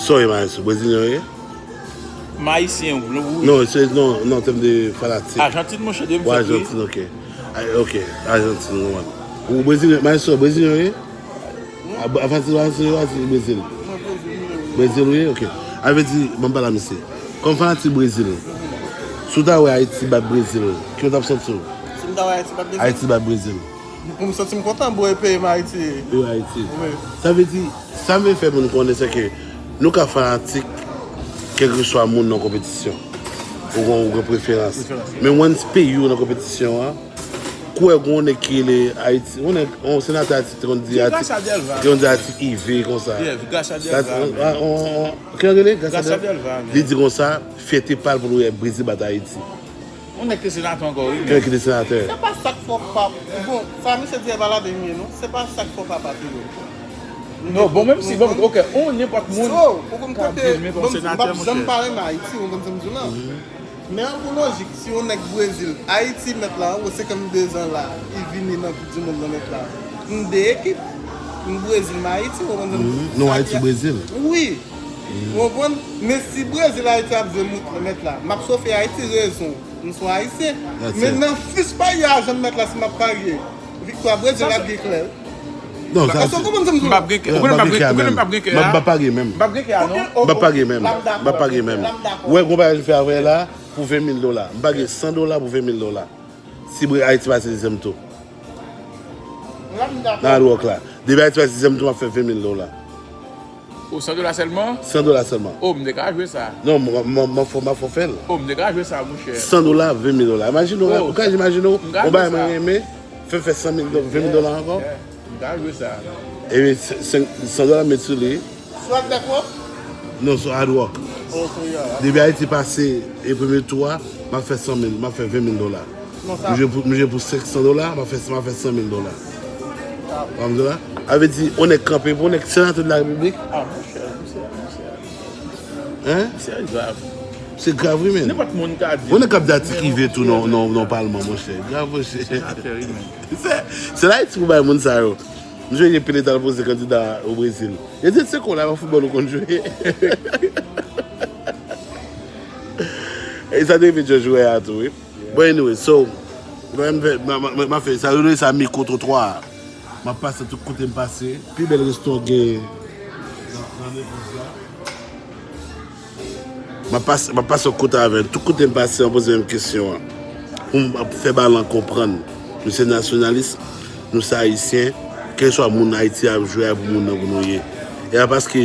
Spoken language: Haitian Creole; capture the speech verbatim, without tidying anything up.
Sa w ye, maestro? Brezilyen w ye? M ayisyen, ou blan, ou wouj. Non, se non, non, tèm de fanatik. Ajantin, monchè, de m Ou fèt, wi. Ajantin, ok. Ay, ok, Ajantin, non. Ou brezilyen, maestro, brezilyen w ye? A, a, fanatik, fanatik, fanatik Brezil. Brezil, wi, ok. A vle di, ban m pale a misye. Kòm fanatik Brezil, si w ta wè Ayiti bat Brezil, ki w t ap santi w? Si m ta wè Ayiti bat Brezil? Ayiti bat Brezil. Pou m santi m kontan, bro, e peyi m Ayiti. Peyi Ayiti. Wi. Sa vle di, sa m vle fè moun konnen, se ke nou ka fanatik kèlkeswa moun nan konpetisyon. Ou gen, ou gen preferans. Preferans, wi. Men once peyi w nan konpetisyon an, kou wè gen yon nèg ki rele Ayiti, yon nèg, yon senatè Ayiti te konn di Ayiti, Gracia Delva. Te konn di Ayiti ive konsa. Yeah, Gracia Delva, man. Ki rele? Gracia Delva. Li di konsa, fyète pa l pou l wè Brezil bat Ayiti. Yon nèg te senatè ankò, wi. Kèk ki te senatè. Se pa sa k fè w pa, bon, sa misye di a pa ladan li ye, non. Se pa sa k fè w pa patriyòt. Non, bon, menm si, bon, ok, on nenpòt moun. So, ou konn kote, bon, m p ap janm pa renmen Ayiti, ou konn sa m di w la. Men an pou lojik, si yon nèg Brezil, Ayiti mèt la, ou senkannde zan la, li vini nan Koup di Mond nan mèt la. M de ekip, m Brezil, m Ayiti, ou konn sa m di w la. Non, Ayiti, Brezil. Wi. Ou konprann? Men si Brezil, Ayiti ap jwe mèt la, m ap sofe Ayiti rezon. M se yon Ayisyen. Men nan fis pa y a janm mèt la si m ap parye. Viktwa Brezil ap gen klè. Non, sa se. Èske w konprann sa m di w la? M p ap gen kè. Ou konnen m p ap gen kè a? M p ap parye menm. M p ap gen kè a, non? M p ap parye menm. M p ap parye menm. Ou wè, gon bagay m fè avè la pou ven mil dola. M pa gen san dola pou ven mil dola. Si Ayiti pase dezyèm tou. Nan Hard Rock la. Depi Ayiti pase dezyèm tou, m ap fè ven mil dola. O, san dola sèlman? San dola sèlman. O, m te ka jwe sa. Non, m, m, m, m, m, m fè l. O, m te ka jwe sa, monchè. San dola, ven mil dola. Imajine w, ou ka imajine w, yon bagay mwen renmen, fè m fè san mil, ven mil dola ankò. M ka jwe sa. Epi, sen-, sen-, san dola m met sou li. Swag dakò? Non, sou Hard Rock. Depi Ayiti pase e premye tou a, m ap fè san mil, m ap fè ven mil dola. M jwe pou, m jwe pou senk san dola, m ap fè, m ap fè san mil dola. Ou konprann sa? A vle di, on nèg kanpe pou on nèg senatè de la repiblik. Hein? Se grav. Se grav, wi, men. Nenpòt moun ka di. On nèg k ap di atik ive tou nan, nan, nan palman, monchè. Grav, monchè. Senatè, wi, men. Se, se la Ayiti pou bay moun sa yo. M sonje Pelé t al poze kandida o Brezil. Yo di, se kon la nan foutbòl ou konn jwe. E sa te rive George Weah tou, wi. Bon, anyway, so, mwen, m fè, m, m, m, m fè sa, yo rele sa mikwo twotwa. M ap pase tout kote m pase. Pi bèl resto gen nan, nan Naples la. M ap pase, m ap pase yon kote avè l. Tout kote m pase, m ap poze menm kesyon an. Pou m ap fè balan konprann. Nou se nasyonalis, nou se ayisyen. Kèlkeswa moun Ayiti ap jwe a, pou moun nan pou nou ye. E a paske